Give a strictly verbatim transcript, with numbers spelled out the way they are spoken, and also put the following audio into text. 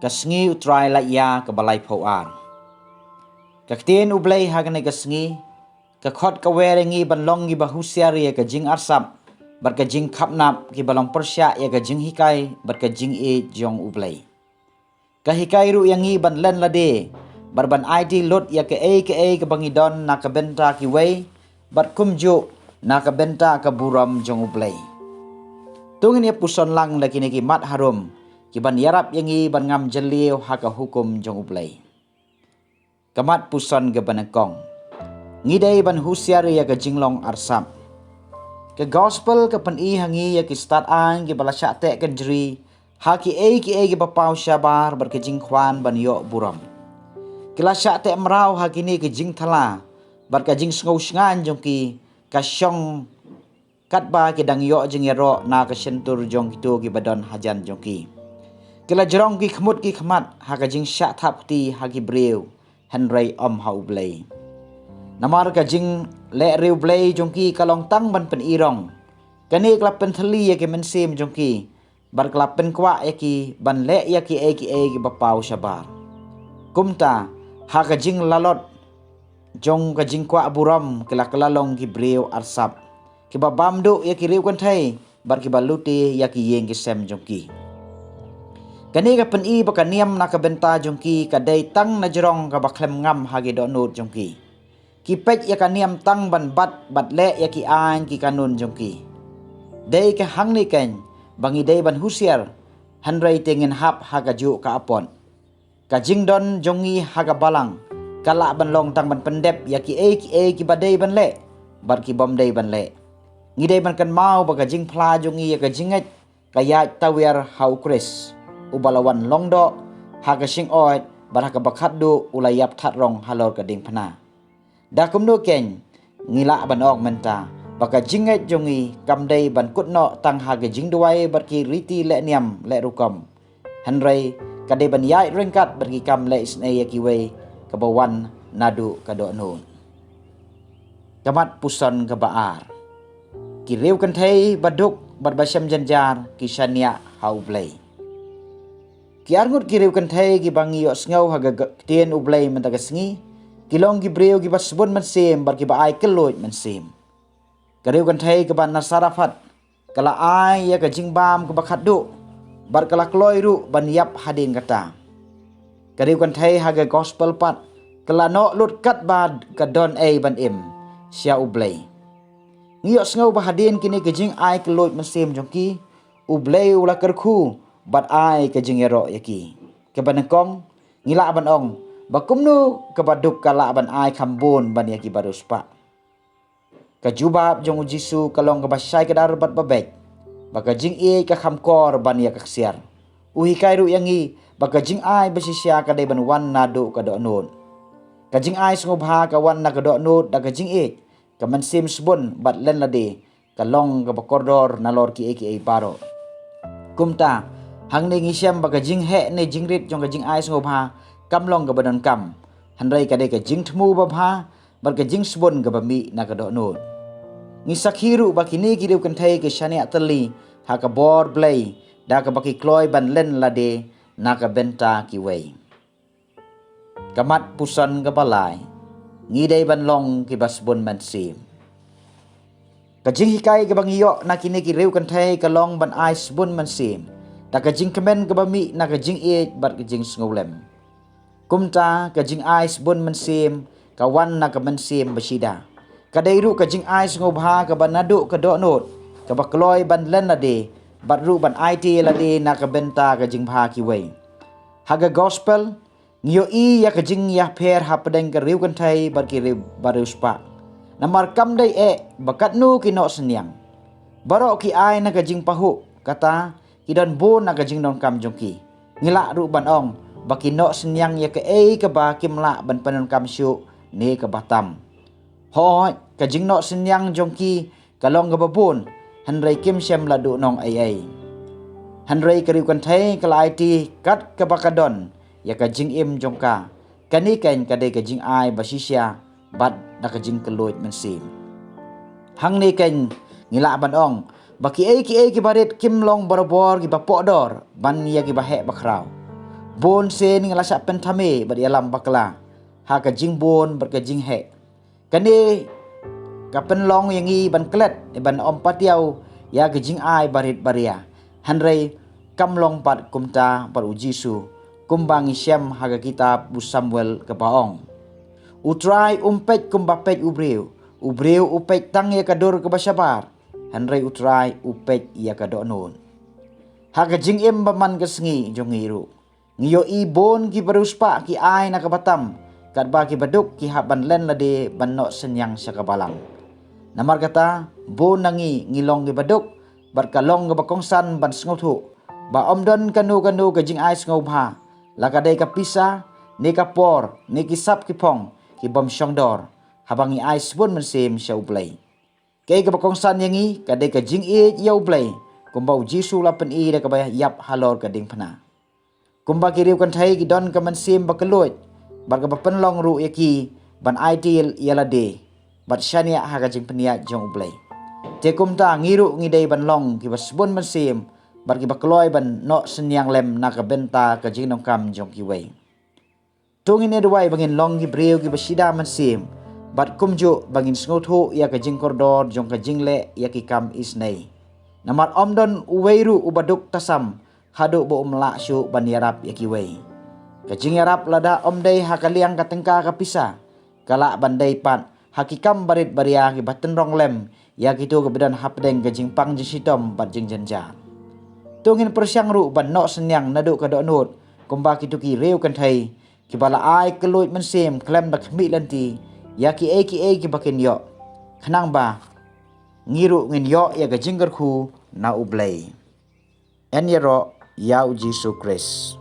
Ka sngi U Trai la ïa ka ba laiphew ar. Ka ktien U Blei ha kane ka sngi ka khot ka wer ïa ngi ban long ngi ba husiar ïa ka jingarsap bad ka jingkhapnap ki ba long pyrshah ïa ka jinghikai bad ka jingïeit jong U Blei. Ka hikai ruh ïa ngi ban len lade bad ban aiti lut ïa kaei kaei ka ba ngi don na ka bynta kiwei bad kumjuh na ka bynta ka burom jong U Blei. To ngin ïa puson lang la kine ki mat harum ki ban ïarap ïa ngi ban ngam jylliew ha ka hukum jong U Blei. Ka mat puson ka ba nyngkong. Ngi dei ban husiar ïa ka jinglong arsap. Ka gospel ka pyni ha ngi ïa ki stad aiñ ki ba la shah teh kynjri ha kiei kiei ki ba paw shabar bad ka jingkwah ban ïoh burom. Ki la shah teh mraw ha kine ki jingthala bad ka jingsngew shngaiñ jong ki ka shong katba ki dang ïoh jingïaroh na ka shyntur jong kito ki ba don hajan jong ki. Ki la jrong ki khmut ki khmat ha ka jingshah thap kti ha ki briew, hynrei ym ha U Blei. Namar ka jingleh riewblei jong ki ka long tang ban pynirong. Kane ka la pynthylli ïa ki mynsiem jong ki bad ka la pynkwah ïa ki ban leh ïa kiei kiei ki ba paw shabar. Kumta ha ka jinglalot jong ka jingkwah burom ki la kylla long ki briew arsap, ki ba bam duh ïa ki riew kynthei bad ki ba lute ïa ki ïing ki sem jong ki. Kane ka pyni ba ka niam na ka bynta jong ki ka dei tang na jrong ka ba khlem ngam ha ki dohnud jong ki. Ki peit ïa ka niam tang ban bat bad leh ïa ki aiñ ki kanun jong ki. Dei ka hangne keiñ ba ngi dei ban husiar, hynrei te ngin hap ha kajuh ka apot. Ka jingdon jong ngi ha ka balang ka lah ban long tang ban pyndep ïa kiei kiei ki ba dei ban leh bad ki bym dei ban leh. Ngi dei ban kynmaw ba ka jingphla jong ngi ïa ka jingngeit ka ïaid tawiar ha U Khrist, u ba la wan long doh ha ka shyngkhuid bad ha ka ba khatduh u la ïap that rong halor ka diengphna. Da kumno keiñ ngi lah ban ong mynta ba ka jingngeit jong ngi kam dei ban kut noh tang ha ka jingduwai bad ki riti leh niam leh rukom, hynrei ka dei ban ïaid ryngkat bad ki kam leh isynei ïa kiwei ka ba wan naduh ka dohnud. Ka mat puson ka ba ar. Ki riew kynthei ba duk bad ba shem jynjar ki shaniah ha U Blei. Ki arngut ki riew kynthei ki ba ngi ïohsngew ha ka ktien U Blei mynta ka sngi ki long ki briew ki ba sbun mynsiem bad ki ba ai kylluid mynsiem. Ka riew kynthei ka ba na Saraphat ka la ai ïa ka jingbam ka ba khatduh bad ka la kloi ruh ban ïap hadien kata. Ka riew kynthei ha ka gospel pat ka la noh lut katba ka don ei ban im sha U Blei. Ngi ïohsngew ba hadien kine ki jingai kylluid mynsiem jong ki, U Blei u la kyrkhu bad ai ka jingïaroh ïa ki. Ka ba nyngkong, ngi lah ban ong ba kumno ka ba duk ka lah ban ai kham bun ban ïa ki ba riewspah. Ka jubab jong U Jisu ka long ka ba shai kdar bad ba beit, ba ka jingïeit ka kham kor ban ïa ka ksiar. U hikai ruh ïa ngi ba ka jingai ba shisha ka dei ban wan naduh ka dohnud. Ka jingai sngewbha ka wan na ka dohnud da ka jingïeit, ka mynsiem sbun bad len lade, ka long ka ba kordor nalor kiei kiei baroh. Kumta, hangne ngi shem ba ka jingheh ne jingrit jong ka jingai sngewbha kam long ka ba donkam, hynrei ka dei ka jingthmu ba bha bad ka jingsbun ka ba mih na ka dohnud. Ngi sakhi ruh ba kine ki riew kynthei ki shaniah tylli ha ka bor Blei da ka ba ki kloi ban len lade na ka bynta kiwei. Ka mat puson ka ba lai. Ngi dei ban long ki ba sbun mynsiem. Ka jinghikai ka ba ngi ïoh na kine ki riew kynthei ka long ban ai sbun mynsiem da ka jingkmen ka ba mih na ka jingïeit bad ka jingsngewlem. Kumta ka jingai sbun mynsiem ka wan na ka mynsiem ba shida. Ka dei ruh ka jingai sngewbha ka ba naduh ka dohnud ka ba kloi ban len lade bad ruh ban aiti lade na ka bynta ka jingbha kiwei. Ha ka gospel ngi ïohi ïa ka jingïapher hapdeng ka riew kynthei bad ki riew ba riewspah. Namar kam dei eh ba katno ki noh synñiang. Baroh ki ai na ka jingpahuh, kata ki don bun na ka jingdonkam jong ki. Ngi lah ruh ban ong ba ki noh synñiang ïa kaei ka ba kim lah ban pyndonkam shuh ne ka ba tam. Hooid, ka jingnoh synñiang jong ki ka long ka ba bun, hynrei kim shem la duhnong ei ei. Hynrei ka riew kynthei ka la aiti kat ka ba ka don ïa ka jingim jong ka. Kane keiñ ka dei ka jingai ba shisha bad da ka jingkylluid mynsiem. Hangne keiñ ngi lah ban ong ba kiei kiei ki ba rit kim long barabor ki ba pohdor ban ïa ki ba heh ba khraw. Bun sien nga la shah pynthame bad ïalam bakla ha ka jingbun bad ka jingheh. Kane ka pynlong ïa ngi ban klet, ban ym patiaw ïa ka jingai barit baria. Hynrei kam long pat kumta bad U Jisu, kumba ngi shem ha ka kitab u Samuel kaba ong: U Trai um peit kumba peit u briew, u briew u peit tang ïa ka dur kaba shabar, hynrei U Trai u peit ïa ka dohnud. Ha ka jingim ba man ka sngi jong ngi ruh, ngi ïohi bun kiba riewspah ki ai na kaba tam, katba kiba duk ki hap ban len lade ban noh synñiang sha ka balang. Namar kata, bun na ngi ngi long kiba duk bad ka long kaba kongsan ban sngewthuh ba ym don kano kano ka jingai sngewbha, la ka dei ka pisa, ne ka por, ne ki sap ki phong ki bym shong dor, haba ngi ai sbun mynsiem sha U Blei. Kaei kaba kongsan ïa ngi ka dei ka jingïeit ïa U Blei, kumba U Jisu u la pyni da kaba ïap halor ka diengphna. Kumba ki riew kynthei ki don ka mynsiem ba kylluid bad kaba pynlong ruh ïa ki ban aiti ïa lade bad shaniah ha ka jingpynïaid jong U Blei, te kumta ngi ruh ngi dei ban long kiba sbun mynsiem bad kiba kloi ban noh synñiang lem na ka bynta ka jingdonkam jong kiwei. To ngin ïa duwai ba ngin long ki briew kiba shida mynsiem, bad kumjuh ba ngin sngewthuh ïa ka jingkordor jong ka jingleh ïa ki kam isynei. Namar ym don uwei ruh uba duk tasam haduh ba um lah shuh ban ïarap ïa kiwei. Ka jingïarap lada ym dei ha ka liang ka tyngka ka pisa, ka lah ban dei pat ha ki kam barit baria kiba tynrong lem ïa kito kiba don hapdeng ka jingpang jingshitom bad jingjynjar. To ngin pyrshang ruh ban noh synñiang naduh ka dohnud, kumba kito ki riew kynthei kiba la ai kylluid mynsiem khlem da khmih lynti ïa kiei kiei kiba kin ïoh, khnang ba ngi ruh ngin ïoh ïa ka jingkyrkhu na U Blei. Yn ïaroh ïa U Jisu Khrist.